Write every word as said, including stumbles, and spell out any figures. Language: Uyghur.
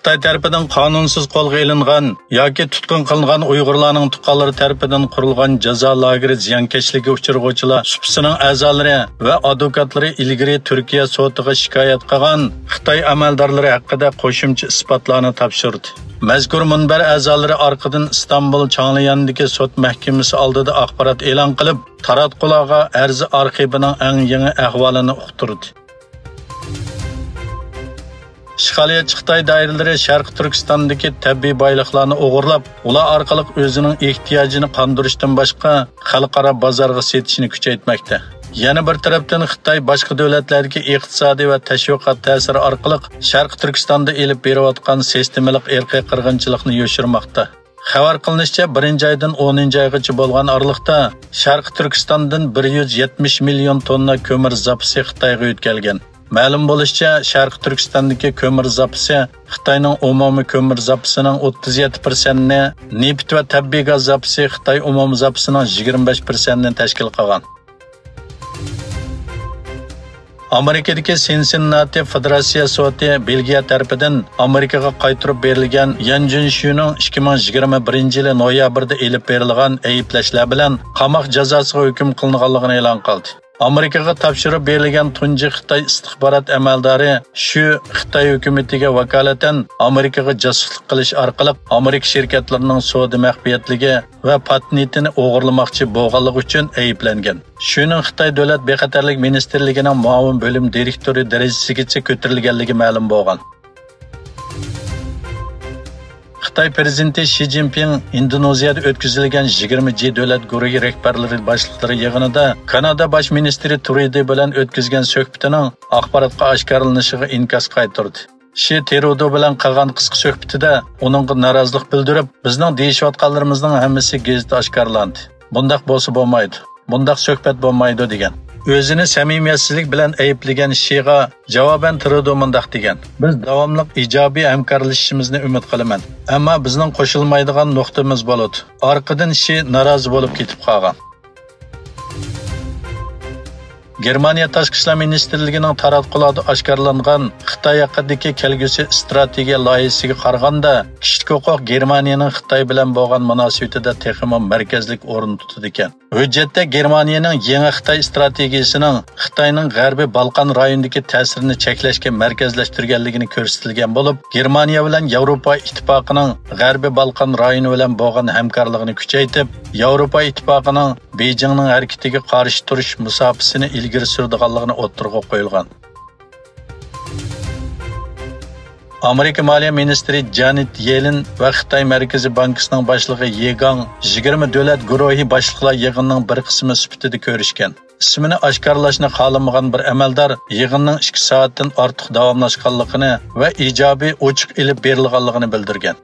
خىتاي تەرىپىدىن قانۇنسىز قولغا ئېلىنغان ياكى تۇتقۇن قىلىنغان ئۇيغۇرلارنىڭ تۇغقانلىرى تەرىپىدىن قۇرۇلغان جازا لاگېرى زىيانكەشلىككە ئۇچرىغۇچىلار سۇپىسىنىڭ ئەزالىرى ۋە ئادۋوكاتلىرى ئىلگىرى تۈركىيە سوتىغا شىكايەت قىلغان خىتاي ئەمەلدارلىرى ھەققىدە قوشۇمچە ئىسپاتلارنى تاپشۇردى. مەزكۇر مۇنبەر ئەزالىرى ئارقىدىن ئىستانبۇل چاڭليەندىكى سوت مەھكىمىسى ئالدىدا ئاخبارات ئېلان قىلىپ، تاراتقۇلارغا ئەرز ئارخىپىنىڭ ئەڭ يېڭى ئەھۋالىنى ئۇقتۇردى. ئىشغالىيەتچى خىتاي دائىرىلىرى شەرقىي تۈركىستاندىكى تەبىئىي بايلىقلارنى ئوغرىلاپ، ئۇلار ئارقىلىق ئۆزىنىڭ ئېھتىياجىنى قاندۇرۇشتىن باشقا خەلقئارا بازارغا سېتىشنى كۈچەيتمەكتە. يەنە بىر تەرەپتىن، خىتاي باشقا دۆلەتلەردىكى ئىقتىسادىي ۋە تەشۋىقات تەسىرى ئارقىلىق شەرقىي تۈركىستاندا ئېلىپ بېرىۋاتقان سىستېمىلىق ئىرقىي قىرغىنچىلىقنى يوشۇرماقتا. خەۋەر قىلىنىشىچە، بىرىنچى ئايدىن ئونىنچى ئايغىچە بولغان ئارىلىقتا شەرقىي تۈركىستاندىن بىر يۈز يەتمىش مىليون توننا كۆمۈر زاپىسى خىتايغا يۆتكەلگەن. مەلۇم بولۇشىچە، شەرقىي تۈركىستاندىكى كۆمۈر زاپىسى خىتاينىڭ ئومۇمىي كۆمۈر زاپىسىنىڭ ئوتتۇز يەتتە پىرسەنتىنى، نېفىت ۋە تەبىئىي گاز زاپىسى خىتاي ئومۇمىي زاپىسىنىڭ يىگىرمە بەش پىرسەنتىنى تەشكىل قىلغان. ئامېرىكىدىكى سىنسىنناتى فېدېراتسىيە سوتى بېلگىيە تەرىپىدىن ئامېرىكىغا قايتۇرۇپ بېرىلگەن يەن جۈنشۈنىڭ ئىككى مىڭ يىگىرمە بىرىنچى يىلى نويابىردا ئېلىپ بېرىلغان ئەيىبلەشلەر بىلەن قاماق جازاسىغا ھۆكۈم قىلىنغانلىقىنى ئېلان قىلدى. ئامېرىكىغا تاپشۇرۇپ بېرىلگەن تۇنجى خىتاي ئىستىخبارات ئەمەلدارى شۈ خىتاي ھۆكۈمىتىگە ۋاكالىتەن ئامېرىكىغا جاسۇسلۇق قىلىش ئارقىلىق ئامېرىكا شىركەتلىرىنىڭ سودا مەخپىيەتلىكى ۋە پاتېنتىنى ئوغرىلىماقچى بولغانلىقى ئۈچۈن ئەيىبلەنگەن. شۈنىڭ خىتاي دۆلەت بىخەتەرلىك مىنىستىرلىكىنىڭ مۇئاۋىن بۆلۈم دىرېكتورى دەرىجىسىگىچە كۆتۈرۈلگەنلىكى مەلۇم بولغان. خىتاي پىرېزىدېنتى شى جىنپىڭ ئىندونېزىيەدە ئۆتكۈزۈلگەن يىگىرمە جى دۆلەت گۇرۇھى رەھبەرلىرى باشلىقلىرى يىغىنىدا كانادا باش مىنىستىرى ترۇدو بىلەن ئۆتكۈزگەن سۆھبىتىنىڭ ئاخباراتقا ئاشكارىلىنىشىغا ئىنكاس قايتۇردى. شى ترۇدو بىلەن قىلغان قىسقا سۆھبىتىدە ئۇنىڭغا نارازىلىق بىلدۈرۈپ، بىزنىڭ دېيىشىۋاتقانلىرىمىزنىڭ ھەممىسى گېزىتتە ئاشكارىلاندى. بۇنداق بولسا بولمايدۇ. بۇنداق سۆھبەت بولمايدۇ، دېگەن. ئۆزىنى سەمىمىيەتسىزلىك بىلەن ئەيىبلىگەن شىغا جاۋابەن ترۇدو مۇنداق دېگەن: بىز داۋاملىق ئىجابىي ھەمكارلىشىشىمىزنى ئۈمىد قىلىمەن. ئەمما بىزنىڭ قوشۇلمايدىغان نۇقتىمىز بولىدۇ. ئارقىدىن شى نارازى بولۇپ كېتىپ قالغان. گېرمانىيە تاشقى ئىشلار مىنىستىرلىكىنىڭ تاراتقۇلاردا ئاشكارىلانغان خىتاي ھەققىدىكى كەلگۈسى ئىستراتېگىيە لايىھىسىگە قارىغاندا، كىشىلىك ھوقۇق گېرمانىيەنىڭ خىتاي بىلەن بولغان مۇناسىۋىتىدە تېخىمۇ مەركەزلىك ئورۇن تۇتىدىكەن. ھۆججەتتە گېرمانىيەنىڭ يېڭى خىتاي ئىستراتېگىيىسىنىڭ خىتاينىڭ غەربىي بالقان رايونىدىكى تەسىرىنى چەكلەشكە مەركەزلەشتۈرگەنلىكىنى كۆرسىتىلگەن بولۇپ، گېرمانىيە بىلەن ياۋروپا ئىتتىپاقىنىڭ غەربىي بالقان رايونى بىلەن بولغان ھەمكارلىقىنى كۈچەيتىپ، ياۋروپا ئىتتىپاقىنىڭ بېيجىڭنىڭ ھەرىكىتىگە قارشى تۇرۇش مۇساپىسىنى ئىلگىرى سۈرىدىغانلىقىنى ئوتتۇرىغا قويۇلغان. ئامېرىكا مالىيە مىنىستىرى جانېت يېلېن ۋە خىتاي مەركىزىي بانكىسىنىڭ باشلىقى يې گاڭ يىگىرمە دۆلەت گۇرۇھى باشلىقلار يىغىنىنىڭ بىر قىسمى سۈپىتىدە كۆرۈشكەن. ئىسمىنى ئاشكارىلاشنى خالىمىغان بىر ئەمەلدار يىغىننىڭ ئىككى سائەتتىن ئارتۇق داۋاملاشقانلىقىنى ۋە ئىجابىي ئوچۇق ئېلىپ بېرىلغانلىقىنى بىلدۈرگەن.